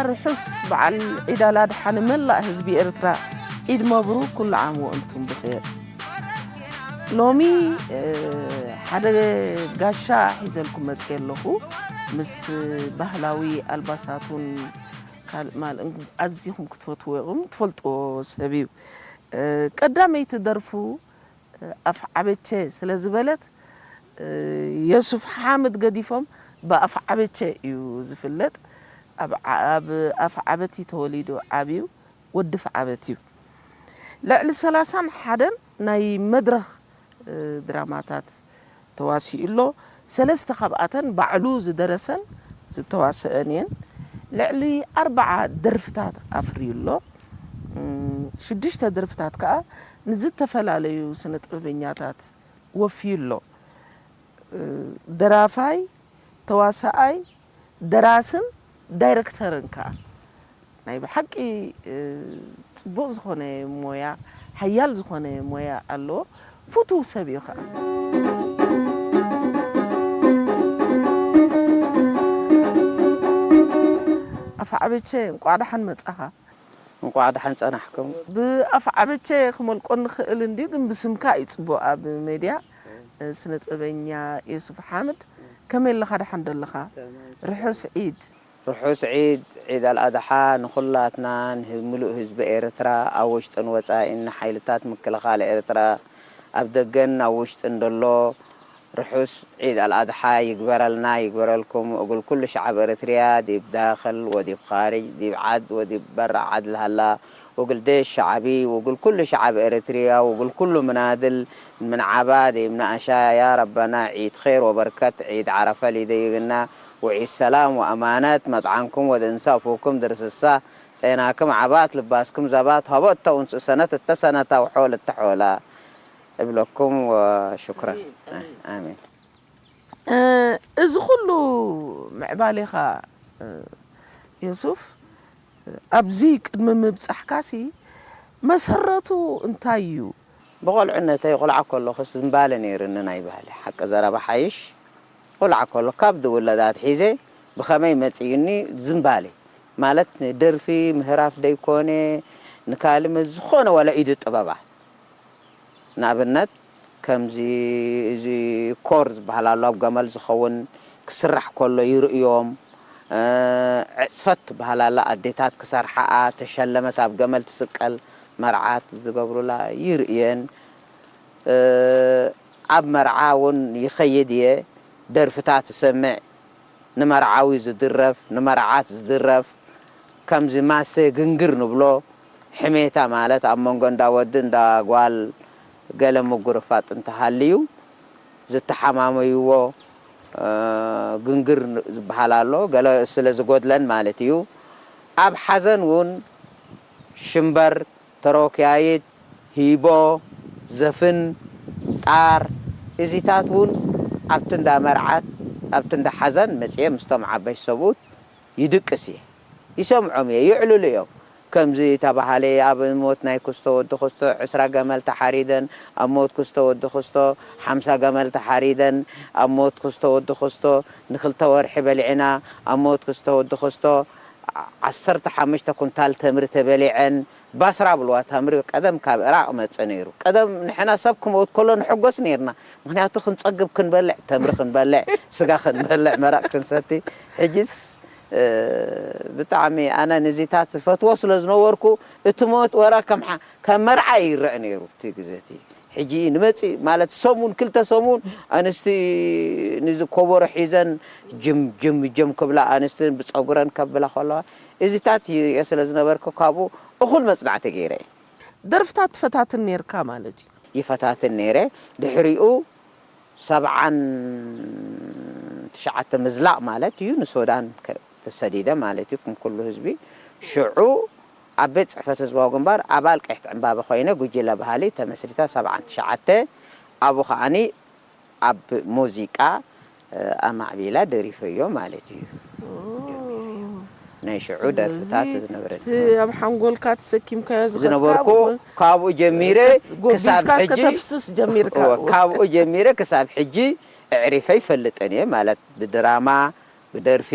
ርሑስ በዓል ዒድ ኣልኣድሓ ንመላእ ህዝቢ ኤርትራ። ዒድ መብሩክ፣ ኩሉ ዓም ወእንቱም ብኸይር። ሎሚ፣ እ፣ ሓደ ጋሻ ሒዘልኩም መጽየ ኣለኹ። ምስ ባህላዊ ኣልባሳቱን ካልእ ማል-፣ ኣዚኹም ክትፈትዎ ኢኹም፣ ትፈልጥዎ ሰብ እዩ። እ፣ ቀዳመይቲ ደርፉ ኣፍ ዓበቼ ስለ ዝበለት፣ እ፣ የሱፍ ሓምድ ገዲፎም ብኣፍ ዓበቼ እዩ ዝፍለጥ። ኣብ ዓ-፣ ኣብ ኣፍ ዓበት እዩ ተወሊዱ ዓብዩ፣ ወዲ ኣፍ ዓበት እዩ። ልዕሊ ሰላሳን ሓደን ናይ መድረኽ፣ እ፣ ድራማታት ተዋሲኡ ኣሎ። ሰለስተ ካብኣተን ባዕሉ ዝደረሰን ዝተዋሰአን እየን። ልዕሊ ኣርብዓ ደርፍታት ኣፍርዩ ኣሎ። እም፣ ሽዱሽተ ደርፍታት ከኣ ንዝተፈላለዩ ስነ ጥበበኛታት ወፍዩ ኣሎ። እ፣ ደራፋይ፣ ተዋሳኣይ፣ ደራስን ዳይረክተርን ከኣ። ናይ ብሓቂ፣ እ፣ ጽቡቕ ዝኾነ ሞያ፣ ሓያል ዝኾነ ሞያ ኣለዎ። ፍቱው ሰብ እዩ ከኣ። ኣፍ ዓበቼ፣ እንቋዕ ደሓን መጻኻ። እንቋዕ ደሓን ጸናሕኩም። ብኣፍ ዓበቼ ክመልቆ ንኽእል እንድዩ፣ ግን ብስምካ እዩ ጽቡቕ ኣብ ሜድያ። እ፣ ስነ ጥበበኛ የሱፍ ሓምድ፣ ከመይ ኣለኻ? ደሓን ዶ ኣለኻ? ርሑስ ዒድ። ርሑስ ዒድ፣ ዒድ ኣልኣድሓ ንኹላትና፣ ንህ-፣ ምሉእ ህዝቢ ኤርትራ፣ ኣብ ውሽጥን ወጻኢን፣ ንሓይልታት ምክልኻል ኤርትራ፣ ኣብ ደገን ኣብ ውሽጥን ደሎ፣ ርሑስ ዒድ ኣልኣድሓ ይግበረልና፣ ይግበረልኩም። እግል ኩሉ ሸዓብ ኤርትርያ፣ ዲብ ዳኽል ወዲብ ኻርጅ፣ ዲብ ዓድ ወዲብ በረ ዓድ ለሃላ፣ ወግል ዴሽ ሸዓቢ፣ ወግል ኩሉ ሸዓብ ኤርትርያ፣ ወግል ኩሉ ምናድል፣ ምን ዓባ ዲብ ነኣሻ፣ ያ ረበና፣ ዒድ ኼር ወበርከት፣ ዒድ ዓረፈ ሊደይግና፣ ወዒድ ሰላም ወኣማነት፣ መጥዓንኩም ወደ እንሳፉኩም ድርስሳ፣ ጼናክም ዓባት፣ ልባስክም ዘባት፣ ሀቦ እተ ውንሱ ሰነት፣ እተ ሰነት ኣውሖ ልተሖላ። እብለኩም ወሽኩረን። ኣሜን፣ ኣሜን። ኣሜን። እ፣ እዚ ኩሉ ምዕባሌኻ፣ እ፣ ዮሱፍ፣ ኣብዚ ቅድሚ ምብጻሕካሲ መሰረቱ እንታይ እዩ? ብቆልዕነተይ ቆልዓ ከለኹስ ዝምባለ ነይርኒ ናይ ባህሊ። ሓቂ ዘረባ ሓይሽ፣ ቆልዓ ከሎ ካብ ዝውለድ ኣትሒዘ ብኸመይ መጺኡኒ ዝምባሌ። ማለት ንደርፊ ምህራፍ ደይኮነ፣ ንካልእ መ-፣ ዝኾነ ዋላ ኢድ ጥበባት። ንኣብነት፣ ከምዚ እዚ ኮር ዝበሃል ኣሎ፣ ኣብ ገመል ዝኸውን ክስራሕ ከሎ ይርእዮም። እ፣ ዕጽፈት ትበሃል ኣላ፣ ኣዴታት ክሰርሓኣ፣ ተሸለመት ኣብ ገመል ትስቀል፣ መርዓት ዝገብሩላ ይርእየን። እ፣ ኣብ መርዓ እውን ይኸይድ እየ፣ ደርፍታት እሰምዕ። ንመርዓዊ ዝድረፍ፣ ንመርዓት ዝድረፍ፣ ከምዚ ማሰ ግንግር ንብሎ፣ ሕሜታ ማለት ኣብ መንጎ እንዳ ወዲ እንዳ ጓል ገለ ምጉርፋጥ እንተሃልዩ ዝተሓማመይዎ፣ እ፣ ግንግር ዝበሃል ኣሎ፣ ገለ ስለ ዝጎድለን ማለት እዩ። ኣብ ሓዘን እውን ሽምበር፣ ተሮክያይት፣ ሂቦ፣ ዘፍን፣ ጣር፣ እዚታት እውን ኣብቲ እንዳ መርዓት፣ ኣብቲ እንዳ ሓዘን መጽየ ምስቶም ዓበይቲ ሰብኡት ይድቅስ እየ። ይሰምዖም እየ፣ ይዕልሉ እዮም። ከምዚ ተባሃለ፣ ኣብ ሞት ናይ ክስቶ ወዲ ክስቶ ዕስራ ገመል ተሓሪደን፣ ኣብ ሞት ክስቶ ወዲ ክስቶ ሓምሳ ገመል ተሓሪደን፣ ኣብ ሞት ክስቶ ወዲ ክስቶ ንክልተ ወርሒ በሊዕና፣ ኣብ ሞት ክስቶ ወዲ ክስቶ ዓሰርተ ሓሙሽተ ኩንታል ተምሪ ተበሊዐን፣ ባስራ ብልዋ ተምሪ ቀደም ካብ ዕራቕ መጽእ ነይሩ። ቀደም ንሕና ሰብ ክመውት ከሎ ንሕጎስ ነይርና። ምኽንያቱ ክንጸግብ ክንበልዕ፣ ተምሪ ክንበልዕ፣ ስጋ ክንበልዕ፣ መረቕ ክንሰቲ። ሕጂስ፣ እ፣ ብጣዕሚ ኣነ ንዚታት ዝፈትዎ ስለ ዝነበርኩ፣ እቲ ሞት ወረ ከም ሓ-፣ ከም መርዓ ይረአ ነይሩ እቲ ግዜ እቲ። ሕጂ ንመጽእ ማለት ሰሙን፣ ክልተ ሰሙን ኣንስቲ ንዚ ኮቦሮ ሒዘን ጅም፣ ጅም፣ ጅም ክብላ ኣንስቲ ብጸጉረን ከብላ ከለዋ፣ እዚታት ይሪኦ ስለ ዝነበርኩ ካብኡ እኹል መጽናዕቲ ገይረ እየ። ደርፍታት ትፈታትን ነይርካ ማለት እዩ? ይፈታትን ነይረ። ድሕሪኡ ሰብዓን ትሽዓተ ምዝላቕ ማለት እዩ፣ ንሱዳን ከ-፣ ተሰዲደ ማለት እዩ፣ ከም ኩሉ ህዝቢ። ሽዑ ኣብ ቤት ጽሕፈት ህዝባዊ ግንባር ኣባል ቀይሕቲ ዕምባባ ኮይነ፣ ጉጅለ ባህሊ ተመስሪታ ሰብዓን ትሽዓተ፣ ኣብኡ ከኣኒ ኣብ ሙዚቃ፣ እ፣ ኣማዕቢላ ደሪፈዮ ማለት እዩ። ኦ። ናይ ሽዑ ስለዚ ደርፍታት ዝነበረ እቲ ኣብ ሓንጎልካ ተሰኪምካዮ ዝኸድካ ዝነበርኩ፣ ካብኡ፣ ካብኡ ጀሚረ ጎቢዝካ ክሳብ እስከ ሕጂ፣ ተፍስስ ጀሚርካ። እወ፣ ካብኡ ጀሚረ ክሳብ ሕጂ ኣዕሪፈ ይፈልጥን እየ ማለት ብድራማ፣ ብደርፊ፣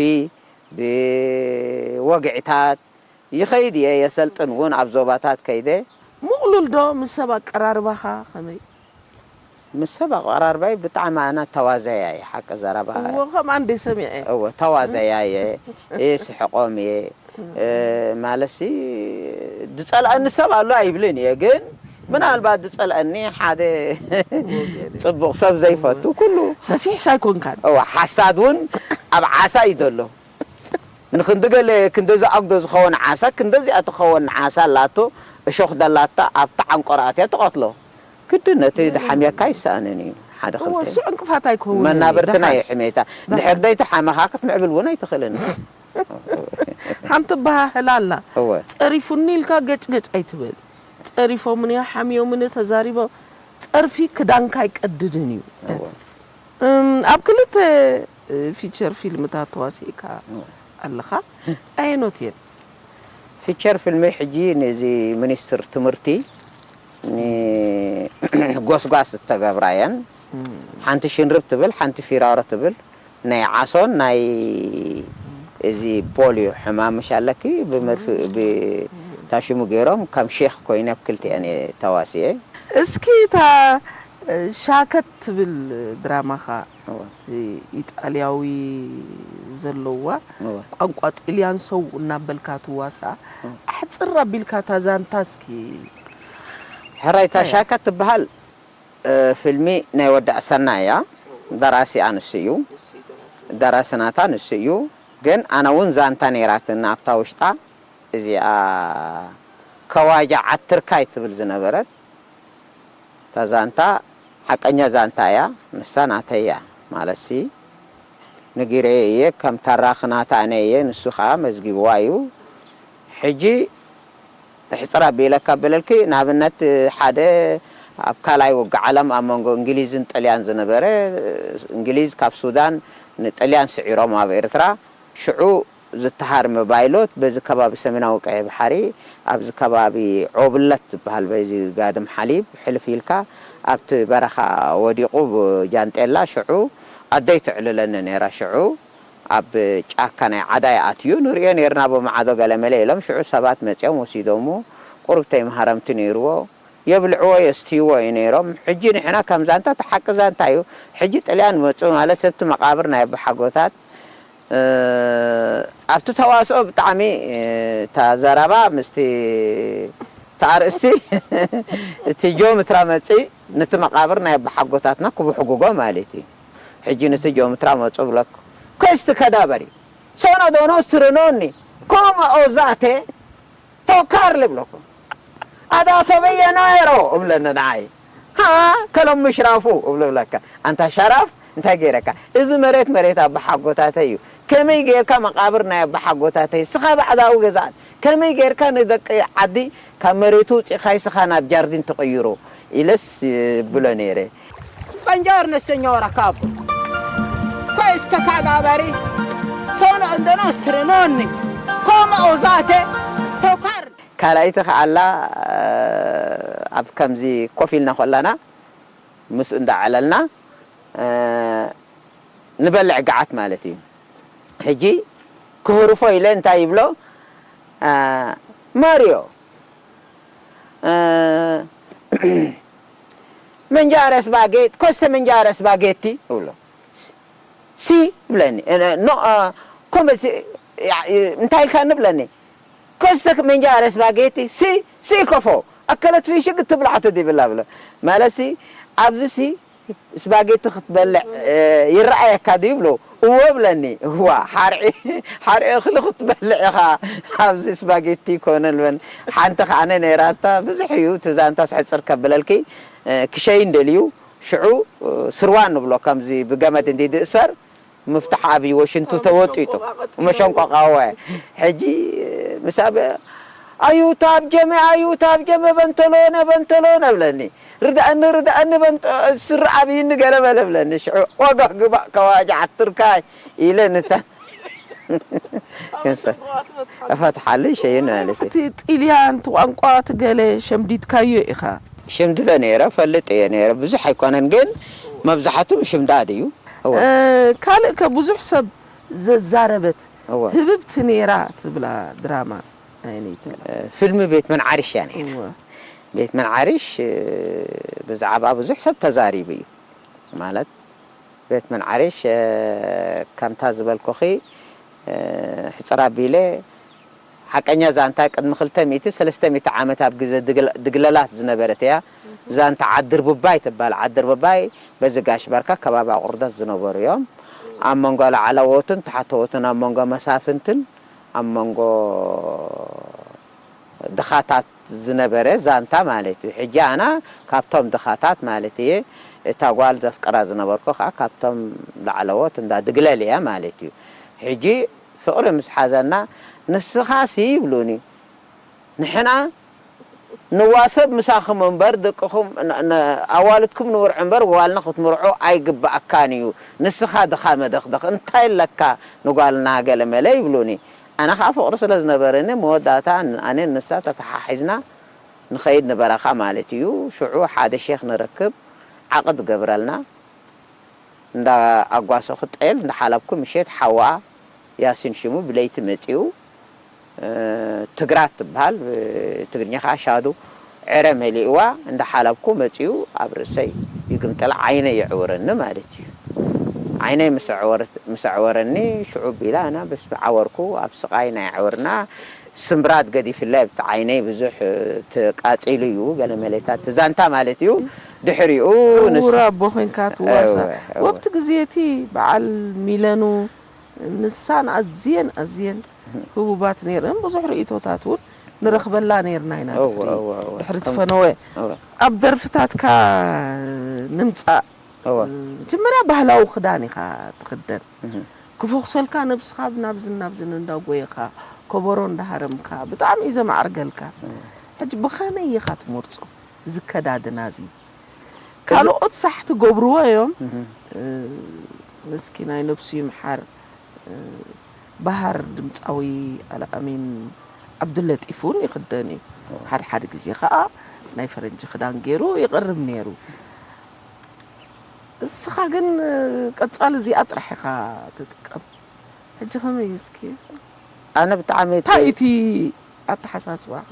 ብወግዕታት ይኸይድ እየ፣ የሰልጥን እውን ኣብ ዞባታት ከይደ። ምቕሉል ዶ ምስ ሰብ ኣቀራርባኻ ከመይ? ምስ ሰብ ኣቐራርባይ ብጣዕሚ ኣና ተዋዘያ እየ፣ ሓቂ ዘረባ። እዎ ከምኣ እንደ ሰሚዐ። እወ፣ ተዋዘያ እየ፣ እየ ስሕቖም እየ። እ፣ ማለትሲ ዝጸልኣኒ ሰብ ኣሎ ኣይብልን እየ፣ ግን ምናልባት ዝጸልኣኒ ሓደ ጽቡቕ ሰብ ዘይፈቱ ኩሉ ፈሲሕስ ኣይኮንካን። እወ፣ ሓሳድ እውን ኣብ ዓሳ እዩ ዘሎ። ንክንዲ ገለ ክንደዚ ኣጉዶ ዝኸውን ዓሳ፣ ክንደዚኣ ትኸውን ዓሳ ኣላቶ፣ እሾኽ ደላታ ኣብታ ዓንቆራ ኣትያ ትቐትሎ። ግድን ነቲ ድሓምየካ ይሰኣንን እዩ፣ ሓደ እዎ ክልተ። እሱ ዕንቅፋት ኣይከውን። መናብርትና ደሓን። እዩ ሕሜታ። እንድሕር ደይተሓመኻ ክትምዕብል እውን ኣይትኽእልን። ሓንቲ በሃህላ ኣላ። እወ። ጸሪፉኒ ኢልካ ገጭ ገጭ ኣይትበል። ጸሪፎምኒ ሓሚዮምኒ ተዛሪቦም። ጸርፊ ክዳንካ ኣይቀድድን እዩ። እወ። እም፣ ኣብ ክልተ እ፣ ፊቸር ፊልምታት ተዋሲእካ ኣለኻ። ኣየኖት እየን? ፊቸር ፊልሚ ሕጂ ነዚ ሚኒስትር ትምህርቲ ንጎስጓስ ዝተገብራ እየን። ሓንቲ ሽንርብ ትብል፣ ሓንቲ ፊራሮ ትብል፣ ናይ ዓሶን ናይ እዚ ፖሊዮ ሕማም ምሽ ኣለኪ ብመርፍ ብታሽሙ ገይሮም ከም ሼክ ኮይነ ኣብ ክልቲአን እየ ተዋሲኤ። እስኪ እታ እ፣ ሻከት ትብል ድራማኻ እወ። እቲ ኢጣልያዊ ዘለዋ እወ። ቋንቋ ጥልያን ሰው እናበልካ ትዋሳ ኣሕፅር ኣቢልካ እታ ዛንታ እስኪ ሕራይ እታ ሻከት ትበሃል እ፣ ፊልሚ ናይ ወዲ ኣሰና እያ። ደራሲኣ ንሱ እዩ። ደራሲ ናታ ንሱ እዩ። ግን ኣነ እውን ዛንታ ነይራትን ኣብታ ውሽጣ እዚኣ ከዋጃ ዓትርካይ ትብል ዝነበረት እታ ዛንታ ሓቀኛ ዛንታ እያ። ንሳ ናተይ እያ ማለትሲ ንጊረየ እየ ከም ተራኺ ናታ ኣነ እየ። ንሱ ከዓ መዝጊብዋ እዩ። ሕጂ ሕፅር ኣቢለ ካብ በለልኪ ንኣብነት ሓደ ኣብ ካልኣይ ውግእ ዓለም ኣብ መንጎ እንግሊዝን ጥልያን ዝነበረ እንግሊዝ ካብ ሱዳን ንጥልያን ስዒሮም ኣብ ኤርትራ ሽዑ ዝተሃርመ ባይሎት በዚ ከባቢ ሰሜናዊ ቀይሕ ባሕሪ ኣብዚ ከባቢ ዖብለት ዝበሃል በዚ ጋድም ሓሊብ ሕልፍ ኢልካ ኣብቲ በረኻ ወዲቑ ብጃንጤላ ሽዑ ኣደይ ትዕልለኒ ነይራ ሽዑ ኣብ ጫካ ናይ ዓዳይ ኣትዩ ንርእዮ ነይርና ብማዕዶ ገለመለ ኢሎም ሽዑ ሰባት መጺኦም ወሲዶሙ ቁሩብ ተይመሃረምቲ ነይርዎ የብልዕዎ የስትይዎ እዩ ነይሮም። ሕጂ ንሕና ከም ዛንታ እቲ ሓቂ ዛንታ እዩ። ሕጂ ጥልያን መጹ ማለት ሰብቲ መቓብር ናይ ኣቦሓጎታት ኣብቲ ተዋስኦ ብጣዕሚ እታ ዘረባ ምስቲ እቲ ኣርእስቲ እቲ ጆምትራ መጺ ነቲ መቓብር ናይ ኣቦሓጎታትና ክብሕጉጎ ማለት እዩ። ሕጂ ነቲ ጆምትራ መጹ ብለኩ ኮይስቲ ከዳበሪ ሶኖ ዶኖ ስትርኖኒ ኮሞ ኦዛቴ ቶካር ልብለኩ ኣዳ ቶበየ ኖሮ እብለኒ ንዓይ ሃ ከሎም ምሽራፉ እብሎ ብለካ ኣንታ ሸራፍ እንታይ ገይረካ እዚ መሬት መሬት ኣባሓጎታተይ እዩ ከመይ ገይርካ መቃብር ናይ ኣባሓጎታተይ ስኻ ባዕዳዊ ገዛእት ከመይ ገይርካ ንደቂ ዓዲ ካብ መሬቱ ውፂእካይ ስኻ ናብ ጃርዲን ትቕይሮ ኢለስ ይብሎ ነይረ Buongiorno signora Capo. Questa cadaveri sono dei nostri nonni. Come osate toccarli? ካልኣይቲ ከኣላ ኣብ ከምዚ ኮፍ ኢልና ኮላና ምስኡ እንዳዓለልና ንበልዕ ገዓት ማለት እዩ ሕጂ ክህርፎ ኢለ እንታይ ይብሎ ማሪዮ መንጃረ ስባጌት ኮስተ መንጃረ ስባጌቲ እብሎ ሲ ይብለኒ ኖ ኮመ እንታይ ኢልካ ንብለኒ ኮስተ መንጃረ ስባጌቲ ሲ ሲ ኮፎ ኣከለት ፊሽግ ትብላዕቶ ዲብላ ብሎ ማለት ሲ ኣብዚ ሲ ስባጌቲ ክትበልዕ ይረኣየካ ድዩ ብሎ እወ ብለኒ እዋ ሓርዒ ሓርዒ እኽሊ ክትበልዕ ኢኻ ኣብዚ ስባጌቲ ይኮነ ልበን ሓንቲ ከዓነ ነይራታ ብዙሕ እዩ እቲ ዛንታ ስሕፅር ከብለልኪ ክሸይን ደልዩ ሽዑ ስርዋ ንብሎ ከምዚ ብገመድ እንዲ ድእሰር ምፍታሕ ኣብይዎ ሽንቱ ተወጢጡ መሸንቆቃወ ሕጂ ምሳብ ኣዩ ታብጀመ ኣዩ ታብጀመ በንተሎነ በንተሎነ ብለኒ ርድኣኒ ርድኣኒ በንጦ ስር ኣብይኒ ገለ በለ ብለኒ ሽዑ ዋጋ ግባእ ከዋጃ ዓትርካይ ኢለ ንታ እፈትሓሉ ይሸይን ማለት እዩ እቲ ጥልያን እቲ ቋንቋ እቲ ገለ ሸምዲድካዮ ኢኻ ሽምድዶ ነይረ ፈልጥ እየ ነይረ ብዙሕ ኣይኮነን ግን መብዛሕቱ ሽምዳድ እዩ እወ ካልእ ከ ብዙሕ ሰብ ዘዛረበት እወ። ህብብቲ ነይራ ትብላ ድራማ ኣይነይቲ። ፊልም ቤት መንዓርሽ እያ ነይራ። እወ። ቤት መንዓርሽ ብዛዕባ ብዙሕ ሰብ ተዛሪቡ እዩ። ማለት ቤት መንዓርሽ ከምታ ዝበልኩኺ ሕፅር ኣቢለ ሓቀኛ ዛንታ ቅድሚ ክልተ ሚእቲ ሰለስተ ሚእቲ ዓመት ኣብ ግዜ ድግለላት ዝነበረት እያ። ዛንታ ዓድርብባይ ትበሃል። ዓድርብባይ በዚ ጋሽ ባርካ ከባቢ ኣቑርደት ዝነበሩ እዮም። ኣብ መንጎ ላዕለዎትን ታሕተዎትን ኣብ መንጎ መሳፍንትን ኣብ መንጎ ድኻታት ዝነበረ ዛንታ ማለት እዩ። ሕጂ ኣና ካብቶም ድኻታት ማለት እየ። እታ ጓል ዘፍቅራ ዝነበርኩ ከዓ ካብቶም ላዕለዎት እንዳ ድግለል እያ ማለት እዩ። ሕጂ ፍቕሪ ምስ ሓዘና ንስኻሲ ይብሉኒ ንሕና ንዋሰብ ምሳኹም እምበር ደቅኹም ኣዋልድኩም ንውርዑ እምበር ጓልና ክትምርዑ ኣይግባኣካን እዩ። ንስኻ ድኻ መደኽደኽ እንታይ ኣለካ ንጓልና ገለመለ ይብሉኒ። ኣነ ከዓ ፍቕሪ ስለ ዝነበረኒ መወዳእታ ኣነ ንሳ ተተሓሒዝና ንኸይድ ንበረኻ ማለት እዩ። ሽዑ ሓደ ሼኽ ንረክብ ዓቕድ ገብረልና እንዳ ኣጓሰኹ ጤል እንዳሓለብኩ ምሸት ሓዋ ያሲን ሽሙ ብለይቲ መጺኡ ትግራት ትበሃል ብትግርኛ ከዓ ሻዱ ዕረ መሊእዋ እንዳሓለብኩ መጺኡ ኣብ ርእሰይ ይግምጥል ዓይነይ ይዕውረኒ ማለት እዩ። ዓይነይ ምስ ኣዕወረኒ ሽዑ ቢላ ኣና በስሚ ዓወርኩ ኣብ ስቓይ ናይ ዕውርና ስምብራት ገዲፍለ ኣብቲ ዓይነይ ብዙሕ ተቃጺሉ እዩ ገለ መለታት ዛንታ ማለት እዩ። ድሕሪኡ ንስ ዕውር ኣቦ ኮይንካ ትዋሳ ወብቲ ግዜ እቲ በዓል ሚለኑ ንሳን ኣዝየን ኣዝየን ህቡባት ነይረን ብዙሕ ርእቶታት እውን ንረኽበላ ነይርና ኢና ድሕሪ ትፈነወ ኣብ ደርፍታትካ ንምፃእ መጀመርያ ባህላዊ ክዳን ኢኻ ትኽደን ክፎኽሰልካ ነብስኻ ብናብዝን ናብዝን እንዳጎየኻ ኮቦሮ እንዳሃረምካ ብጣዕሚ እዩ ዘማዕርገልካ ሕጂ ብኸመይ ኢኻ ትመርፆ እዚ ከዳድና እዚ ካልኦት ሳሕቲ ገብርዎ እዮም ምስኪናይ ነብሱ ይምሓር በሃር ድምፃዊ ኣለኣሚን ዓብዱለጢፍ እውን ይኽደን እዩ ሓደ ሓደ ግዜ ከዓ ናይ ፈረንጂ ክዳን ገይሩ ይቐርብ ነይሩ እስኻ ግን ቀፃሊ እዚኣ ጥራሕ ኢኻ ትጥቀም ሕጂ ከመይ እስኪ ኣነ ብጣዕሚ እንታይ እቲ ኣተሓሳስባኻ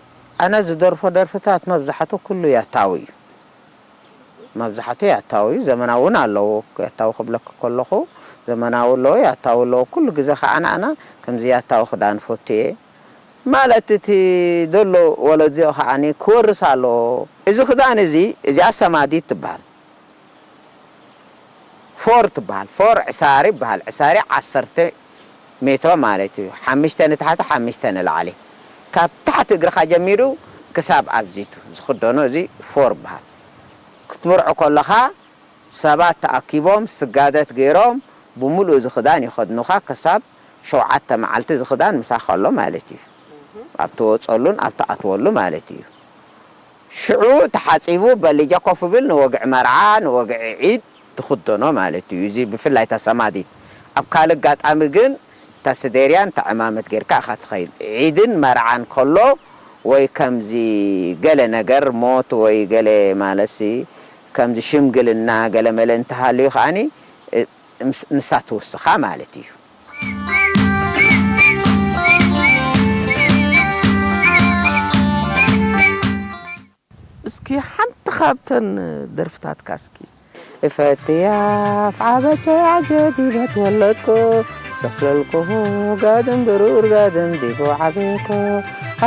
ኣነ ዝደርፎ ደርፍታት መብዛሕቱ ኩሉ ያታዊ እዩ መብዛሕቱ ያታዊ እዩ ዘመናዊ እውን ኣለዎ ያታዊ ክብለክ ከለኹ ዘመናዊ ኣለዎ ያታዊ ኣለዎ ኩሉ ግዜ ከዓ ኣነ ከምዚ ያታዊ ክዳን ፈቱ እየ ማለት እቲ ዘሎ ወለዶ ከዓ ክወርስ ኣለዎ እዚ ክዳን እዚ እዚኣ ሰማዲት ትበሃል ፎር ትበሃል ፎር ዕሳሪ ይበሃል ዕሳሪ ዓሰርተ ሜትሮ ማለት እዩ ሓምሽተ ንታሕቲ ሓምሽተ ንላዕሊ ካብ ታሕቲ እግርኻ ጀሚሩ ክሳብ ኣብዚቱ ዝኽደኖ እዚ ፎር ይበሃል ክትምርዖ ከለኻ ሰባት ተኣኪቦም ስጋደት ገይሮም ብምሉእ እዚ ክዳን ይኸድኑኻ ክሳብ ሸውዓተ መዓልቲ እዚ ክዳን ምሳኻ ኣሎ ማለት እዩ ኣብ ትወፀሉን ኣብ ትኣትወሉ ማለት እዩ ሽዑ ተሓፂቡ በሊጃ ኮፍ ብል ንወግዒ መርዓ ንወግዒ ዒድ ትኽደኖ ማለት እዩ። እዚ ብፍላይ እታ ሰማዲ ኣብ ካልእ ኣጋጣሚ ግን እታ ስዴርያን እታ ዕማመት ጌርካ ኢኻ ትኸይድ። ዒድን መርዓን ከሎ ወይ ከምዚ ገለ ነገር ሞት ወይ ገለ ማለትሲ ከምዚ ሽምግልና ገለ መለ እንተሃልዩ ከዓኒ ንሳ ትውስኻ ማለት እዩ። እስኪ ሓንቲ ካብተን ደርፍታትካ እስኪ እፈትያ ኣፍዓበቸ ዓጀዲበ ተወለድኮ ሰፍለልኮ ጋድም ብሩር ጋድም ዲቦ ዓበኮ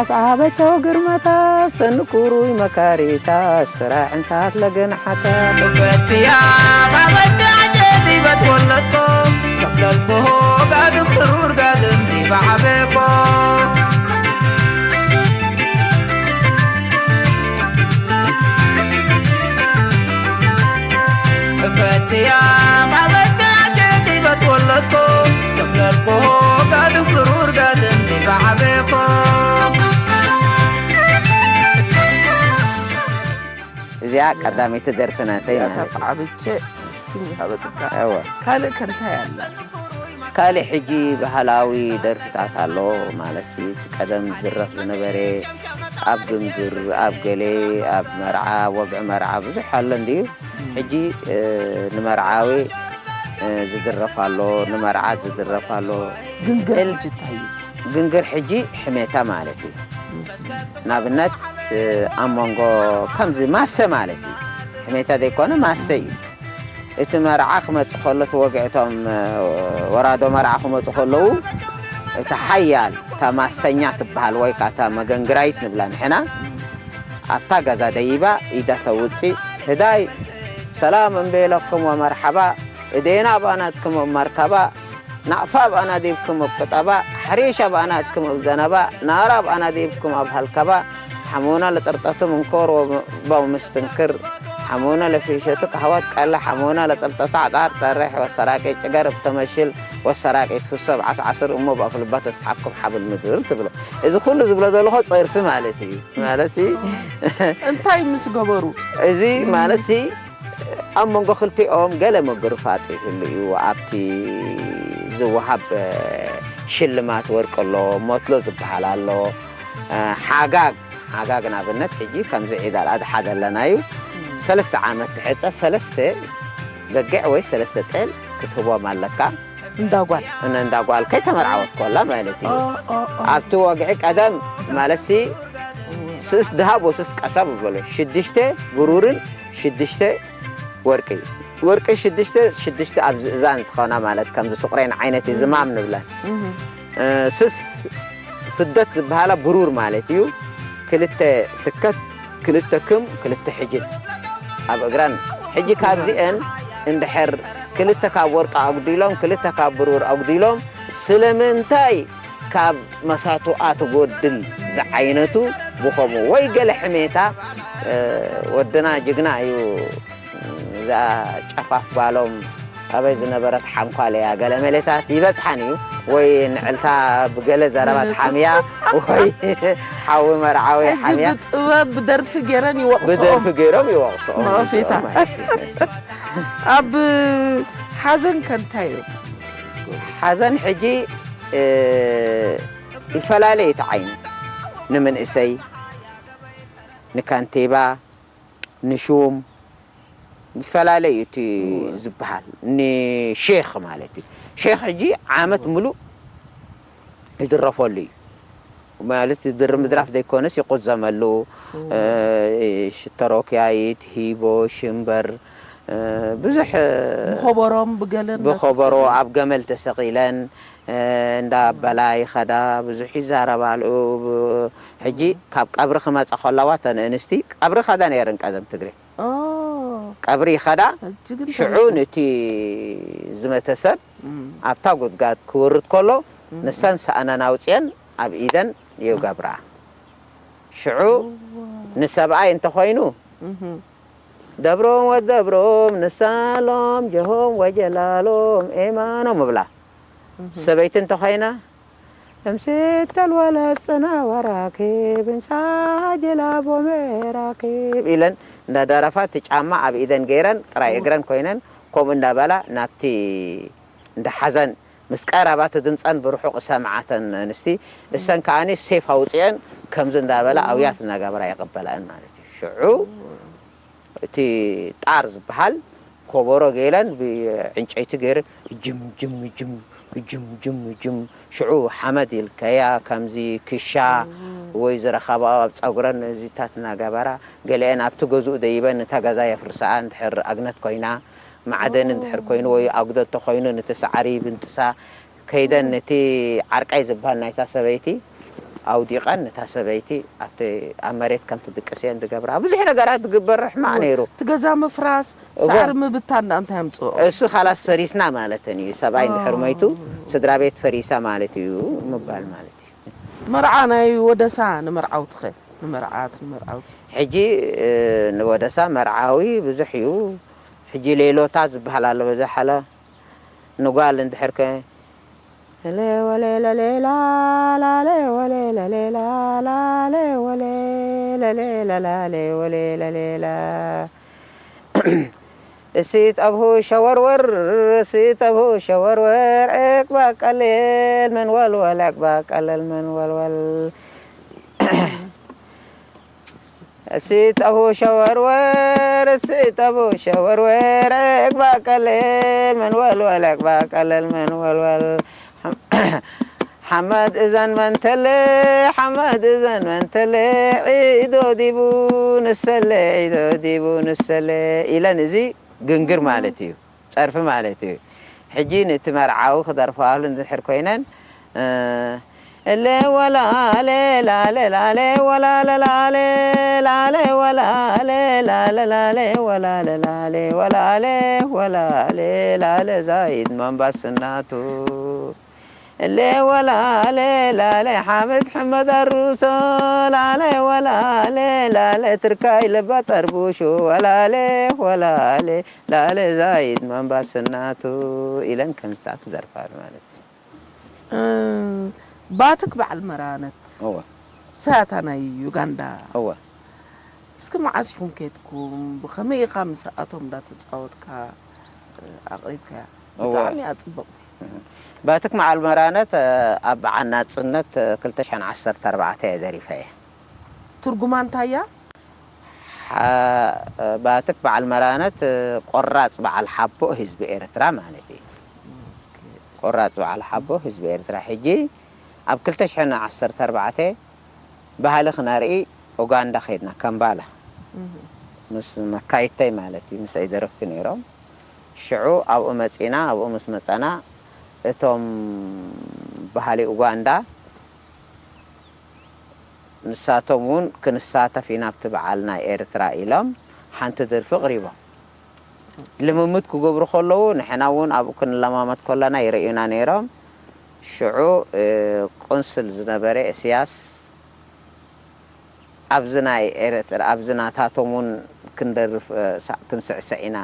ኣፍዓበቸው ግርመታ ሰንኩሩይ መካሪታ ስራዕንታት ለገንሓታ እፈትያ ኣፍዓበቸ ዓጀዲበ ተወለድኮ ሰፍለልኮ ጋድም ብሩር ጋድም ዲቦ ዓበኮ እፈትያ ማበጃ ጀዲበት ወለድኮ ሰፍለልኮ ጋድም ፍሩር ጋድም ዲባዓበኮ እዚኣ ቀዳመይቲ ደርፊ ናተይ ማለት እዩ። ተፍዓብቼ ስም ዝሃበትካ እወ ካልእ ከ እንታይ ኣላ? ካልእ ሕጂ ባህላዊ ደርፍታት ኣሎ ማለትሲ እቲ ቀደም ዝድረፍ ዝነበረ ኣብ ግንግር ኣብ ገለ ኣብ መርዓ ወግዒ መርዓ ብዙሕ ኣሎ እንድዩ ሕጂ ንመርዓዊ ዝድረፍ ኣሎ፣ ንመርዓት ዝድረፍ ኣሎ። ግንግር ሕጂ እንታይ እዩ? ግንግር ሕጂ ሕሜታ ማለት እዩ። ንኣብነት ኣብ መንጎ ከምዚ ማሰ ማለት እዩ። ሕሜታ ዘይኮነ ማሰ እዩ። እቲ መርዓ ክመጽእ ከሎ እቲ ወግዒ እቶም ወራዶ መርዓ ክመጹ ከለዉ እቲ ሓያል እታ ማሰኛ ትበሃል ወይ ከዓ እታ መገንግራይት ንብላ ንሕና ኣብታ ገዛ ደይባ ኢዳ ተውፅእ ህዳይ ሰላም እምበለኩም ወመርሓባ እዴና ኣብ ኣናትኩም ኣብ መርከባ ናቕፋ ኣብ ኣናዲብኩም ኣብ ቅጠባ ሓሪሽ ኣብ ኣናትኩም ኣብ ዘነባ ናራ ኣብ ኣናዲብኩም ኣብ ሃልከባ ሓሞና ለጠርጠቱ ምንኮር ወበው ምስትንክር ሓሞና ለፊሸቱ ካህዋት ቀለ ሓሞና ለጠርጠቱ ዓጣር ጠርሕ ወሰራቂ ጭገር እብተመሽል ወሰራቂ ትፍሶ ኣብ ዓስዓስር እሞ ብኣፍልባ ተስሓብኩም ሓብል ምድር ትብሎ እዚ ኩሉ ዝብሎ ዘለኹ ፀርፊ ማለት እዩ ማለት ሲ እንታይ ምስ ገበሩ እዚ ማለት ሲ ኣብ መንጎ ክልቲኦም ገለ ምግርፋጥ ይህሉ እዩ ኣብቲ ዝወሃብ ሽልማት ወርቂ ኣሎ ሞትሎ ዝበሃል ኣሎ ሓጋግ ሓጋግ ንኣብነት ሕጂ ከምዚ ዒድ ኣልኣድሓ ዘለና እዩ ሰለስተ ዓመት ትሕፀ ሰለስተ በጊዕ ወይ ሰለስተ ጤል ክትህቦም ኣለካ እንዳጓል እንዳጓል ከይተመርዓወት ኮላ ማለት እዩ ኣብቲ ወግዒ ቀደም ማለትሲ ስስ ድሃብ ወስስ ቀሰብ በሎ ሽድሽተ ብሩርን ሽድሽተ ወርቂ ወርቂ ሽድሽተ ሽድሽተ ኣብዚ እዛን ዝኾና ማለት ከምዚ ስቁሬን ዓይነት እዩ ዝማም ንብለን ስስ ፍደት ዝበሃላ ብሩር ማለት እዩ ክልተ ትከት ክልተ ክም ክልተ ሕጅን ኣብ እግረን ሕጂ ካብዚአን እንድሕር ክልተ ካብ ወርቂ ኣጉዲሎም ክልተ ካብ ብሩር ኣጉዲሎም ስለምንታይ ካብ መሳቱኣ ትጎድል ዝዓይነቱ ብኸምኡ ወይ ገለ ሕሜታ ወድና ጅግና እዩ እዛ ጨፋፍ ጓሎም ኣበይ ዝነበረት ሓንኳል እያ ገለ መሌታት ይበፅሓን እዩ ወይ ንዕልታ ብገለ ዘረባ ትሓምያ ወይ ሓዊ መርዓዊ ሓምያ ብጥበብ ብደርፊ ገይረን ይወቕስኦም ብደርፊ ገይሮም ይወቕስኦም ነቐፌታ ኣብ ሓዘን ከንታይ እዩ ሓዘን ሕጂ ይፈላለ እዩ እቲ ዓይነት ንምንእሰይ ንካንቴባ ንሹም ይፈላለ እዩ እቲ ዝበሃል ንሼክ ማለት እዩ ሼክ ሕጂ ዓመት ሙሉእ ይድረፈሉ እዩ ማለት ድር ምድራፍ ዘይኮነስ ይቁዘመሉ ሽተሮክያይት ሂቦ ሽምበር ብዙሕ ብኸበሮም ብገለን ብኸበሮ ኣብ ገመል ተሰቒለን እንዳ በላ ይኸዳ ብዙሕ ይዛረባሉ ሕጂ ካብ ቀብሪ ክመፃ ከለዋ ተንእንስቲ ቀብሪ ከዳ ነይረን ቀደም ትግሬ ቀብሪ ይኸዳ ሽዑ ነቲ ዝመተ ሰብ ኣብታ ጉድጋድ ክውርድ ከሎ ንሰን ሰኣነን ኣውፅአን ኣብ ኢደን ይገብራ ሽዑ ንሰብኣይ እንተኾይኑ ደብሮም ወደብሮም ንሳሎም ጀሆም ወጀላሎም ኤማኖም እብላ ሰበይቲ እንተኾይና እምሴት ተልወለት ጽና ወራኪብ እንሳ ጀላቦ መራኪብ ኢለን እንዳደረፋ እቲ ጫማ ኣብ ኢደን ገይረን ጥራይ እግረን ኮይነን ከምኡ እንዳበላ ናብቲ እንዳ ሓዘን ምስ ቀረባ እቲ ድምፀን ብርሑቕ ሰምዓተን ኣንስቲ እሰን ከዓኒ ሴፍ ኣውፅአን ከምዚ እንዳበላ ኣውያት እናገበራ ይቕበላእን ማለት እዩ ሽዑ እቲ ጣር ዝበሃል ኮቦሮ ገይረን ብዕንጨይቲ ገይረን ጅም ጅም ጅም ጅም ጅም ጅም ሽዑ ሓመድ ይልከያ ከምዚ ክሻ ወይ ዝረኸባኦ ኣብ ፀጉረን እዚታት እናገበራ ገሊአን ኣብቲ ገዝኡ ደይበን እታ ገዛ የፍርሰኣ እንድሕር ኣግነት ኮይና ማዕደን እንድሕር ኮይኑ ወይ ኣጉዶ እንተኮይኑ ነቲ ሳዕሪ ይብንጥሳ ከይደን ነቲ ዓርቃይ ዝበሃል ናይታ ሰበይቲ ኣውዲቐን ነታ ሰበይቲ ኣብቲ ኣብ መሬት ከም ትድቅስ እየን ዝገብራ ብዙሕ ነገራት ዝግበር ሕማቕ ነይሩ እቲ ገዛ ምፍራስ ሳዕሪ ምብታን ዳ እንታይ ኣምፅኦ እሱ ካላስ ፈሪስና ማለተን እዩ ሰብኣይ እንድሕር ሞይቱ ስድራ ቤት ፈሪሳ ማለት እዩ ምባል ማለት እዩ መርዓ ናይ ወደሳ ንመርዓውትኸ ንመርዓት ንመርዓውቲ ሕጂ ንወደሳ መርዓዊ ብዙሕ እዩ ሕጂ ሌሎታ ዝበሃል ኣሎ በዛ ሓለ ንጓል እንድሕር ከ ለወሌ ለሌላ ላሌ ወሌ ለሌላ ላሌ ወሌ ለሌ ለላሌ ወሌ ለሌላ እሲ ጠብሁ ሸወርወር እሲ ጠብሁ ሸወርወር ዕቅባ ቀሌል መንወልወል ዕቅባ ቀለል መንወልወል እሲ ጠቡ ሸወርወር፣ እሲ ጠቡ ሸወርወር፣ ዕግባ ቀለል መንወልወል፣ ዕግባ ቀለል መንወልወል። ሓመድ እዘን መንተለ፣ ሓመድ እዘን መንተለ፣ ዒዶ ዲቡ ንሰለ፣ ዒዶ ዲቡ ንሰለ ኢለን፣ እዚ ግንግር ማለት እዩ፣ ጸርፊ ማለት እዩ። ሕጂ ነቲ መርዓዊ ክደርፋሉ እንድሕር ኮይነን፣ እ፣ እለ ወላለ ላለ ላለ ወላለ ላለ፣ ላለ ወላለ ላለ ላለ ወላለ ላለ ወላለ ወላለ ላለ ዛይድ መንባስናቱ። እለ ወላለ ላለ ሓምድ ሕመድ ኣሩሶ፣ ላለ ወላለ ላለ ትርካይ ለባ ጠርቡሹ፣ ወላለ ወላለ ላለ ዛይድ መንባስናቱ ኢለን ከምዝታት ክደርፋሉ ማለት እዩ። እ፣ ባትክ በዓል መራነት እወ። ሰያታ ናይ ዩጋንዳ። እወ። እስኪ መዓስ ኢኹም ከድኩም? ብኸመይ ኢኻ ምስኣቶም እንዳተጻወትካ፣ እ፣ ኣቕሪብካያ? እወ። ብጣዕሚ እያ ጽብቕቲ። ባትክ በዓል መራነት፣ እ፣ ኣብ በዓል ናጽነት፣ እ፣ ክልተ ሽሕን ዓሰርተ ኣርባዕተ እየ ደሪፈያ። ትርጉማ እንታይ እያ? ሓ-፣ ባትክ በዓል መራነት፣ ቆራጽ በዓል ሓቦ ህዝቢ ኤርትራ ማለት እዩ። ኦኬ። ቆራጽ በዓል ሓቦ ህዝቢ ኤርትራ። ሕጂ ኣብ ክልተ ሽሕን ዓሰርተ ኣርባዕተ ባህሊ ክነርኢ ኡጋንዳ ከይድና፣ ከምባላ። እህ። ምስ መካይድተይ ማለት እዩ፣ ምስኣይ ደረፍቲ ነይሮም። ሽዑ ኣብኡ መጺና፣ ኣብኡ ምስ መጸና እቶም ባህሊ ኡጋንዳ ንሳቶም እውን ክንሳተፍ ኢና ኣብቲ በዓል ናይ ኤርትራ ኢሎም ሓንቲ ደርፊ ኣቕሪቦም። ልምምድ ክገብሩ ከለዉ ንሕና እውን ኣብኡ ክንለማመድ ከለና ይርእዩና ነይሮም። ሽዑ፣ እ፣ ቆንስል ዝነበረ እስያስ ኣብዚ ናይ ኤርትራ፣ ኣብዚ ናታቶም እውን ክንደርፍ፣ እ፣ ሳ-፣ ክንስዕስዕ ኢና።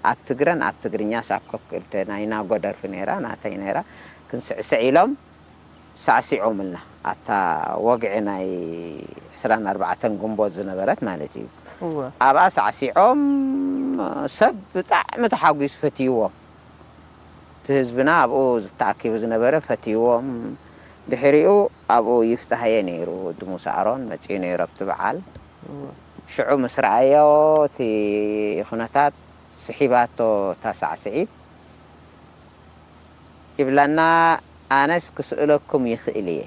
ኣብ ትግረን ኣብ ትግርኛ ሳብ ከክልተ ናይ ናጎ ደርፊ ነይራ፣ ናተይ ነይራ። ክንስዕስዕ ኢሎም ሳዕሲዖምልና። ኣብታ ወግዒ ናይ ዕስራን ኣርባዕተን ግንቦት ዝነበረት ማለት እዩ። እወ። ኣብኣ ሳዕሲዖም፣ ሰብ ብጣዕሚ ተሓጒሱ፣ ፈትይዎም። እቲ ህዝብና ኣብኡ ዝተኣኪቡ ዝነበረ ፈትይዎም። ድሕሪኡ ኣብኡ ይፍታህየ ነይሩ፣ ወዲ ሙሳ ኣሮን መጺኡ ነይሩ ኣብቲ በዓል። እወ። ሽዑ ምስ ረኣዮ እቲ ኩነታት ስሒባቶ እታ ሳዕስዒት። ይብለና፣ ኣነስ ክስእለኩም ይኽእል እየ።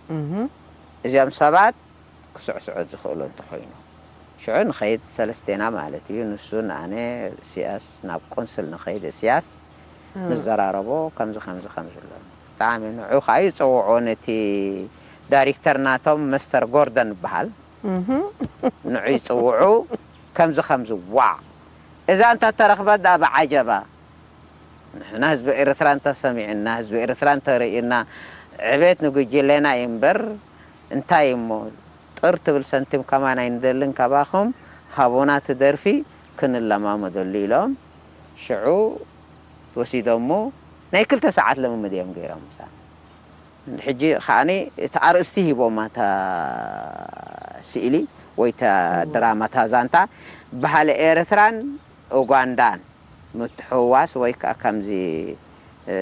እህ። እዚኦም ሰባት ክስዕስዑ ዝኽእሉ እንተኾይኑ። ሽዑ ንኸይድ ሰለስቴና ማለት እዩ። ንሱን ኣነ፣ ሲያስ ናብ ቆንስል ንኸይድ፣ ሲያስ እህ። ንዘራረቦ፣ ከምዚ፣ ከምዚ፣ ከምዚ ኣሎ። ብጣዕሚ ንዑ ኸዓ ይጸውዖ፣ ነቲ ዳይሬክተር ናቶም መስተር ጎርደን ይበሃል። እህ። ንዑ ይጽውዑ፣ ከምዚ፣ ከምዚ፣ ዋዕ! እዛ እንተተረኽበት ደኣ ብዓጀባ። ንሕና ህዝቢ ኤርትራ እንተሰሚዕና፣ ህዝቢ ኤርትራ እንተርእዩና፣ ዕቤት ንጉጅሌና እዩ እምበር፣ እንታይ እሞ፣ ጥር ትብል ሰንቲም ከማን ኣይንደልን ካባኹም፣ ሃቡና እቲ ደርፊ ክንለማመደሉ ኢሎም፣ ሽዑ ወሲዶሞ፣ ናይ ክልተ ሰዓት ልምምድ እዮም ገይሮም ምሳና። ሕጂ ከኣኒ እቲ ኣርእስቲ ሂቦማ እታ ስእሊ ወይ እታ እዎ። ድራማ እታ ዛንታ ባህሊ ኤርትራን ኡጋንዳን ምትሕውዋስ ወይ ከኣ ከምዚ፣ እ፣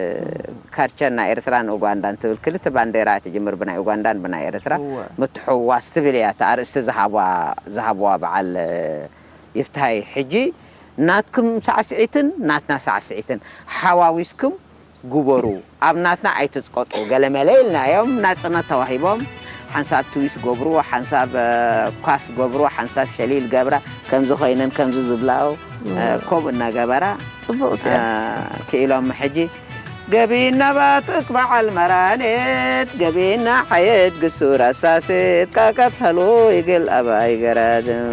ካልቸር ናይ ኤርትራን ኡጋንዳን ትብል ክልተ ባንዴራ ትጅምር ብናይ ኡጋንዳን ብናይ ኤርትራ እዎ። ምትሕውዋስ ትብል እያ እታ ኣርእስቲ ዝሃብዋ፣ ዝሃብዋ በዓል፣ እ፣ ይፍትሃይ። ሕጂ ናትኩም ሳዕስዒትን ናትና ሳዕስዒትን ሓዋዊስኩም ግበሩ፣ ኣብ ናትና ኣይትጽቀጡ፣ ገለመለ ኢልናዮም። ናጽነት ተዋሂቦም፣ ሓንሳብ ትዊስ ገብርዎ፣ ሓንሳብ፣ እ፣ ኳስ ገብርዎ፣ ሓንሳብ ሸሊል ገብራ፣ ከምዚ ኮይነን ከምዚ ዝብላው፣ እ፣ ከምኡ እናገበራ፣ ጽቡቕቲ እያ። እ፣ ክኢሎም ሕጂ ገቢና ባትክ በዓል መራኔት፣ ገቢና ሓየት ግሱር ኣሳሴት፣ ቃቀት ሃሎ ይግል ኣባይ ገራድም።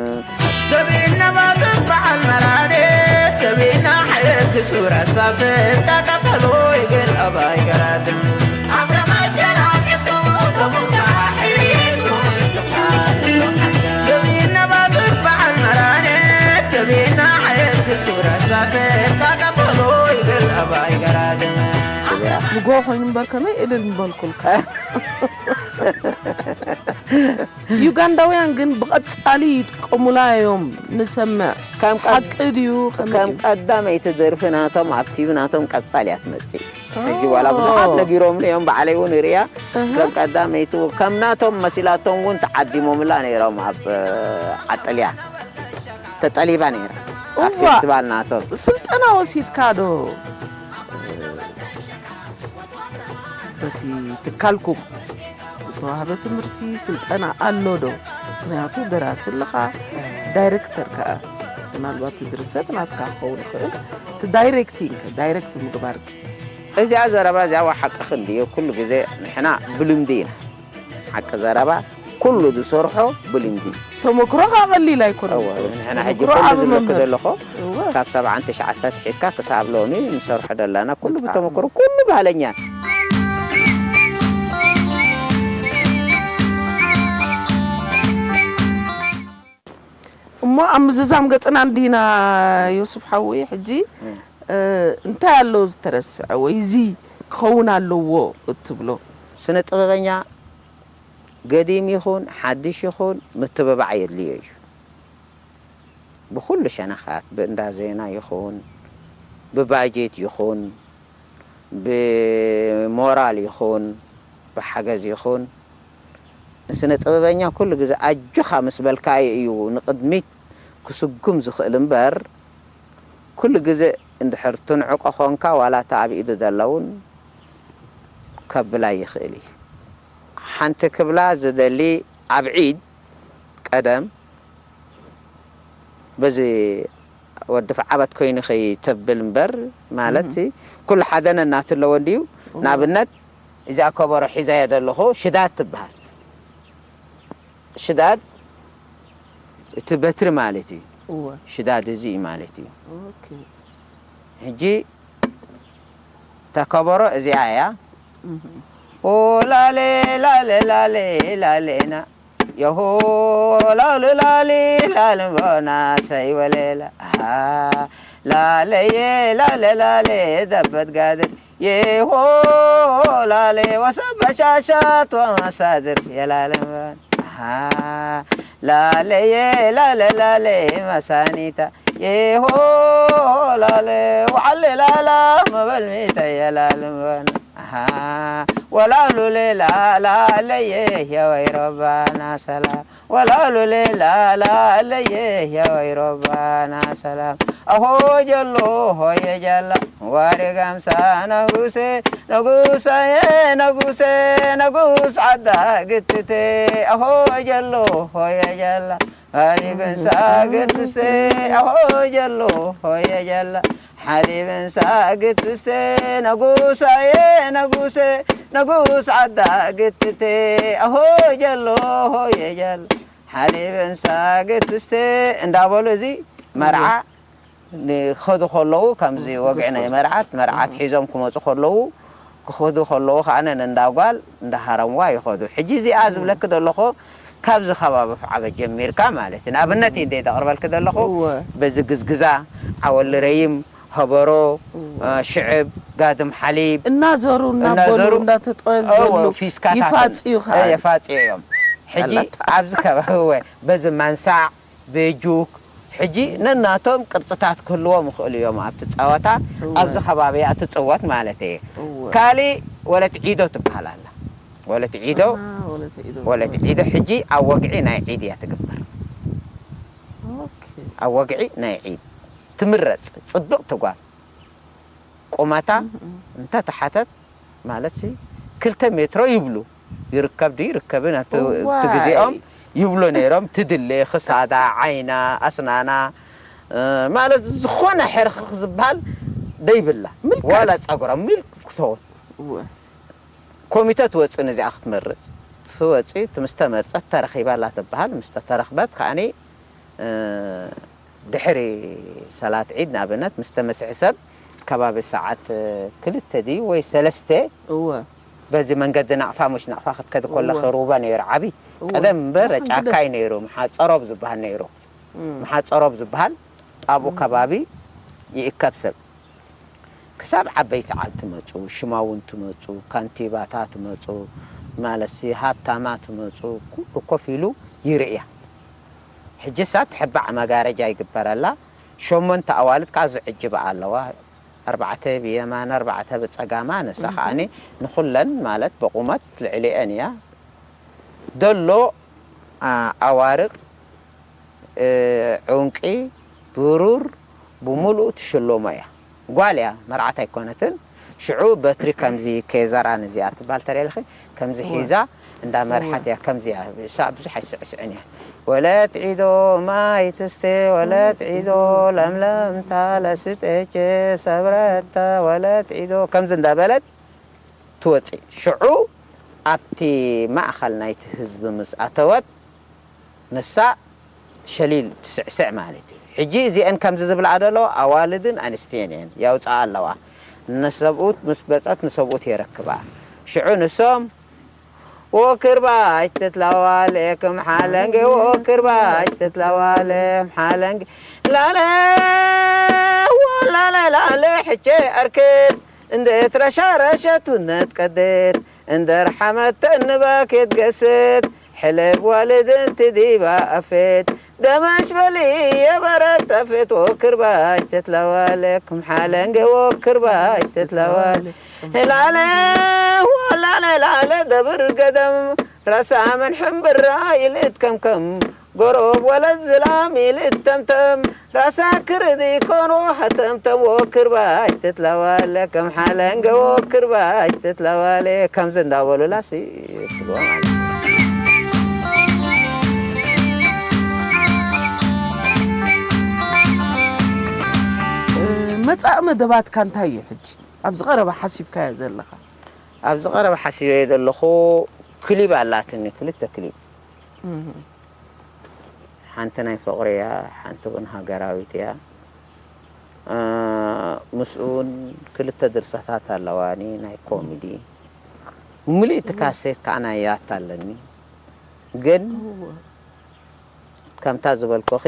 ገቢና ባትክ በዓል መራኔት፣ ገቢና ሓየት ግሱር ኣሳሴት፣ ቃቀት ሃሎ ይግል ኣባይ ገራድም። ገቢና ባትክ በዓል መራኔት፣ ገቢና ሓየት ግሱር ኣሳሴት፣ ቃቀት ሃሎ ይግል ኣባይ ገራድም። ንጎ ኮይኑ እምበር ከመይ እልል ምበልኩልካ። ዩጋንዳውያን ግን ብቐጻሊ ይጥቀሙላ እዮም ንሰምዕ። ከም ቀ- ሓቂ ድዩ? ከመይ ከም እዩ? ቀዳመይቲ ደርፊ ናቶም ኣብ ቲቪ ናቶም ቀጻል እያ ትመጽእ። ሕጂ ዋላ ብዙሓት ነጊሮምኒ እዮም፣ ባዕለይ እውን ይርእያ። ከም ቀዳመይቲ ከም ናቶም መሲላቶም እውን ተዓዲሞምላ ነይሮም ኣብ ዓጥልያ ተጠሊባ ነይራ ኣብ እዋ። ፌስቲቫል ናቶም። ስልጠና ወሲድካ ዶ? በቲ ትካልኩም ዝተዋህበ ትምህርቲ ስልጠና ኣሎ ዶ? ምክንያቱ ደራሲ ኣለኻ፣ ዳይሬክተር ከኣ ምናልባት እቲ ድርሰት ናትካ ክኸውን ይኽእል። እቲ ዳይሬክቲንግ ዳይሬክት ምግባር እዚኣ ዘረባ እዚኣ ዋ ሓቂ ክንድዮ ኩሉ ግዜ ንሕና ብልምዲ ኢና። ሓቂ ዘረባ ኩሉ ዝሰርሖ ብልምዲ እዩ። ተመክሮ ከኣ ቀሊል ኣይኮነን። እወ፣ ንሕና ሕጂ ተመክሮ ኩሉ ዓቢ ዝብለኩ መምህር። ዘለኹ እወ። ካብ ሰብዓን ትሽዓተ ኣትሒዝካ ክሳብ ሎሚ ንሰርሖ ዘለና ኩሉ ብጣዕሚ። ብተመክሮ ኩሉ ባህለኛ። እሞ ኣብ ምዝዛም ገጽና እንዲና ዮሱፍ ሓወይ ሕጂ እ፣ እንታይ ኣሎ ዝተረስዐ ወይ እዚ ክኸውን ኣለዎ እትብሎ? ስነ ጥበበኛ ገዲም ይኹን ሓድሽ ይኹን ምትብባዕ የድልዮ እዩ። ብኹሉ ሸነኻት ብእንዳ ዜና ይኹን ብባጀት ይኹን ብሞራል ይኹን ብሓገዝ ይኹን ንስነ ጥበበኛ ኩሉ ግዜ ኣጆኻ ምስ በልካዮ እዩ ንቕድሚት ክስጉም ዝኽእል እምበር ኩሉ ግዜ እንድሕር ትንዕቆ ኾንካ ዋላ እታ ኣብ ኢዱ ዘላ እውን ከብላ ይኽእል እዩ። ሓንቲ ክብላ ዝደሊ ኣብ ዒድ ቀደም በዚ ወዲ ፍዓበት ኮይኑ ከይተብል እምበር ማለት ኩሉ ሓደ ነናቱ ኣለዎ እንድዩ። ንኣብነት እዚኣ ከበሮ ሒዛዮ ዘለኹ ሽዳድ ትበሃል። ሽዳድ እቲ በትሪ ማለት እዩ። እወ። ሽዳድ እዚ እዩ ማለት እዩ። ኦኬ። ሕጂ ተከበሮ እዚኣ እያ። ኦላሌ ላሌ ላሌ ላሌና የሆ ላሉ ላሊ ላልምቦና ሰይወሌላ ኣሃ ላለየ ላለ ላሌ ደበት ጋድር የሆ ላሌ ወሰብ በሻሻት ወመሳድር የላልምቦና ኣሃ ላለየ ላለ ላሌ መሳኒታ የሆ ላሌ ወዓሌ ላላ መበልሚተ የላልምቦና ኣሃ ወላሉ ሌላ ላለየ የወይ ረባና ሰላም ወላሉ ሌላ ላለየ የወይ ረባና ሰላም ኣሆ ጀሎ ሆየ ጀላ ዋሪ ጋምሳ ነጉሴ ነጉሳየ ነጉሴ ነጉስ ዓዳ ግትቴ ኣሆ ጀሎ ሆየ ጀላ ሓሊብን ሳግትስቴ ኣሆ ጀሎ ሆየ ጀላ ሓሊብን ሳግትስቴ ነጉሳየ ነጉሴ ነጉስ ዓዳ ግትቴ ኣሆ ጀሎ ሆየ ጀላ ሓሊብን ሳግትስቴ እንዳበሉ እዚ መርዓ ንኸዱ ከለዉ ከምዚ ወግዒ ናይ መርዓት መርዓት ሒዞም ክመፁ ከለዉ ክኸዱ ከለዉ ከዓ ነን እንዳ ጓል እንዳሃረምዋ ይኸዱ። ሕጂ እዚኣ ዝብለኪ ዘለኹ ካብዚ ከባቢ ፍዓበ ጀሚርካ ማለት እዩ። ንኣብነት እዩ እንደ ዘቕርበልኪ ዘለኹ እወ። በዚ ግዝግዛ ዓወሊ ረይም ሀበሮ ሽዕብ ጋድም ሓሊብ እናዘሩ እናበሉ እናዘሩ እንዳተጠዘሉ ፊስካታት ይፋፅዩ ከዓ የፋፅዩ እዮም። ሕጂ ኣላታ። ኣብዚ ከባቢ እወ በዚ ማንሳዕ ብእጁክ ሕጂ ነናቶም ቅርፅታት ክህልዎም ይኽእሉ እዮም ኣብቲ ፀወታ እወ። ኣብዚ ከባቢ እያ ትፅወት ማለት እየ እወ። ካሊእ ወለት ዒዶ ትበሃል ኣላ ወለት ዒዶ ኣሃ፣ ወለት ዒዶ። ወለት ዒዶ ሕጂ ኣብ ወግዒ ናይ ዒድ እያ ትግበር ኦኬ። ኣብ ወግዒ ናይ ዒድ ትምረፅ ፅብቕቲ ጓል ቁመታ እንተተሓተት ማለት ሲ ክልተ ሜትሮ ይብሉ ይርከብ ድዩ ይርከብን ኣብቲ እዋይ። እቲ ግዜኦም ይብሉ ነይሮም ትድለ ክሳዳ ዓይና ኣስናና እ፣ ማለት ዝኾነ ሕርኽርኽ ዝበሃል ደይብላ ምልክት። ዋላ ፀጉራ ሚል ክትኸውን እወ። ኮሚተ ትወፅእ ነዚኣ ክትመርፅ ትወፂ እቲ ምስ ተመርፀት ተረኺባ ኣላ ትበሃል ምስ ተተረኽበት ከዓኒ እ፣ ድሕሪ ሰላት ዒድ ንኣብነት ምስ ተመስሐ ሰብ ከባቢ ሰዓት ክልተ ድዩ ወይ ሰለስተ እወ በዚ መንገዲ ናቕፋ ሙሽ ናቕፋ ክትከዲ ከለኺ እወ። ሩባ ነይሩ ዓብዪ እወ። ቀደም እምበር ደሓን ግደ። ጫካይ ነይሩ ምሓፀሮብ ዝበሃል ነይሩ ምሓፀሮብ ዝበሃል ኣብኡ ከባቢ ይእከብ ሰብ ክሳብ ዓበይቲ ዓድ ትመፁ ሽማውንቲ መፁ ካንቲባታት መፁ ማለት ሃብታማት መፁ ኩሉ ኮፍ ኢሉ ይርእያ። ሕጂ እሳ ትሕባዕ መጋረጃ ይግበረላ። ሸሞንተ ኣዋልድ ከዓ ዝዕጅባ ኣለዋ። ኣርባዕተ ብየማን ኣርባዕተ ብፀጋማ፣ ንሳ ከዓኒ ንኹለን ማለት ብቑመት ልዕሊአን እያ። ደሎ ኣዋርቕ፣ ዕንቂ፣ ብሩር ብምሉኡ ትሽለሞ እያ። ጓል እያ፣ መርዓት ኣይኮነትን። ሽዑ በትሪ ከምዚ ኬዘራን እዚኣ ትባል ተረልኺ ከምዚ ሒዛ እንዳ መርሓት እያ። ከምዚ እያ እሳ ብዙሕ ኣይስዕስዕን እያ። ወለት ዒዶ ማይ ትስተ ወለት ዒዶ ለምለም ታለስጠች ሰብረታ ወለት ዒዶ ከምዚ እንዳበለት ትወፅእ። ሽዑ ኣብቲ ማእኸል ናይቲ ህዝቢ ምስ ኣተወት ንሳ ሸሊል ትስዕስዕ ማለት እዩ። ሕጂ እዚአን ከምዚ ዝብልኣ ዘሎ ኣዋልድን ኣንስትየን እየን የውፅኣ ኣለዋ። ንሰብኡት ምስ በፀት ንሰብኡት የረክባ። ሽዑ ንሶም ወክርባች ትትላዋለ ክም ሓለንገ ወክርባች ትትላዋለ ሓለንገ ላለ ወላለ ላለ ሕቼ ኣርክት እንደ ትረሻረሸቱ ነትቀድት እንደ ርሓመተ እንባኬት ገስት ሕለብ ዋልድን ትዲባ ኣፌት ደመሽ በሊ የበረት ጠፌት ወክርባች ትትላዋለ ክም ሓለንገ ወክርባች ትትላዋለ ላለ ወላለ ላለ ደብር ገደም ራሳ ምን ሕምብራ ይልእት ከምከም ጎሮብ ወለት ዝላም ይልእት ተምተም ራሳ ክርድ ይኮኖ ሃተምተም ወክርባች ትትላዋለ ከም ሓለንገ ወክርባች ትትላዋለ ከምዚ እንዳበሉላ ሲ ይብልዎ ማለት እዩ። መጻኢ መደባትካ እንታይ እዩ ሕጂ? ኣብዚ ቀረባ ሓሲብካዮ ዘለኻ? ኣብዚ ቀረባ ሓሲበዮ ዘለኹ ክሊብ ኣላትኒ፣ ክልተ ክሊብ። ሓንቲ ናይ ፍቕሪ እያ፣ ሓንቲ እውን ሃገራዊት እያ። ምስኡ እውን ክልተ ድርሰታት ኣለዋኒ ናይ ኮሚዲ። ምሉእ እቲ ካሴት ከዓ ናይ ያታ ኣለኒ። ግን ከምታ ዝበልኩኺ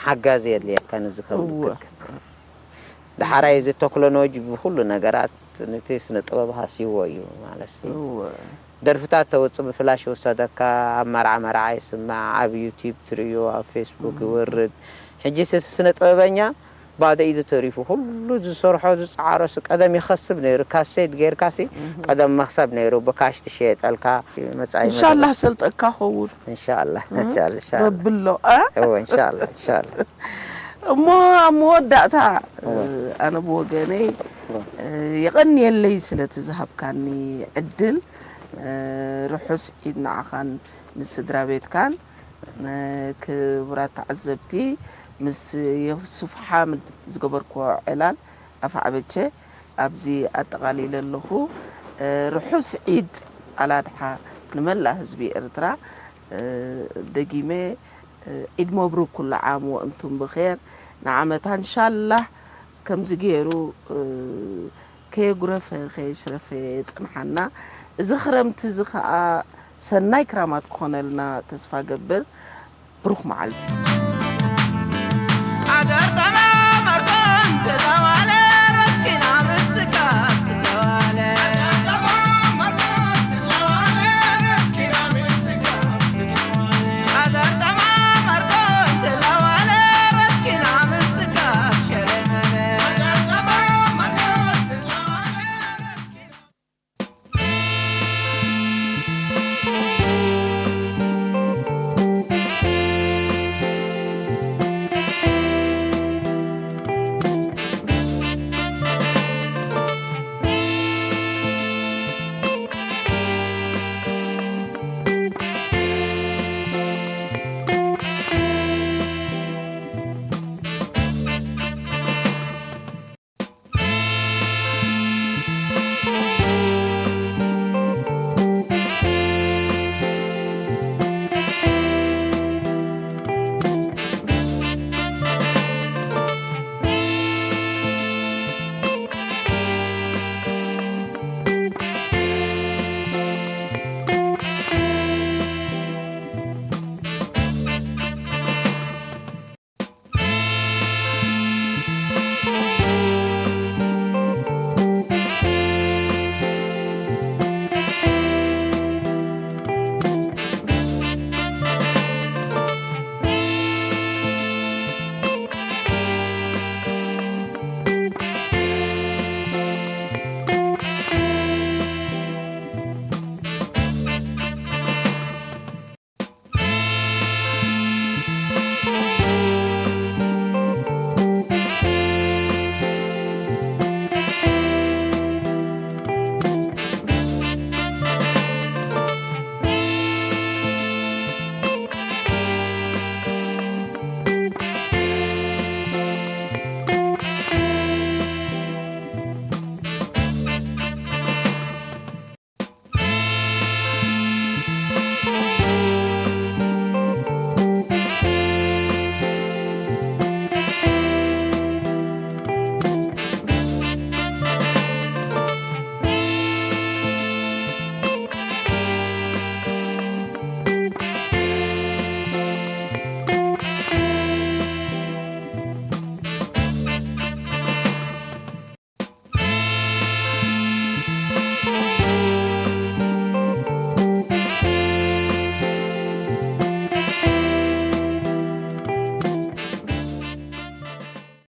ሓጋዚ የድልየካ ነዚ ከም እወ። ክትገብር። ዳሕራይ እዚ ቴክኖሎጂ ብኹሉ ነገራት ነቲ ስነ ጥበብ ሃስይዎ እዩ ማለት እዩ። እወ። ደርፍታት ተውፅእ ብፍላሽ ይውሰደካ፣ ኣብ መርዓ መርዓ ይስማዕ፣ ኣብ ዩቲዩብ ትርእዮ፣ ኣብ ፌስቡክ ይወርድ። ሕጂ ስ- ስነ ጥበበኛ ባዶ ኢዱ ተሪፉ ኩሉ ዝሰርሖ ዝፀዓሮ ስ ቀደም ይኸስብ ነይሩ። ካሴት ጌርካ ሲ ቀደም መኽሰብ ነይሩ። ብካሽ ትሸየጠልካ መፃኢ መደብ። እንሻላህ ሰልጠካ ኸውን። እንሻላ እንሻላ እንሻላ ረብሎ እ? እወ እንሻላ እንሻላ እሞ ኣብ መወዳእታ ኣነ ብወገነይ የቐንየለይ ስለቲ ዝሃብካኒ ዕድል ርሑስ ዒድ ንዓኻን ንስድራ ቤትካን ክቡራት ተዓዘብቲ ምስ የሱፍ ሓምድ ዝገበርክዎ ዕላል ኣፋዕበቸ ኣብዚ ኣጠቓሊለ ኣለኹ። ርሑስ ዒድ ኣላድሓ ንመላእ ህዝቢ ኤርትራ። ደጊመ ዒድ መብሩክ ኩሉ ዓም ወእንቱም ብኼር ንዓመታ እንሻላህ ከምዚ ገይሩ ከየጉረፈ ከየሽረፈ የጽንሓና። እዚ ክረምቲ እዚ ኸኣ ሰናይ ክራማት ክኾነልና ተስፋ ገብር። ብሩኽ መዓልቲ።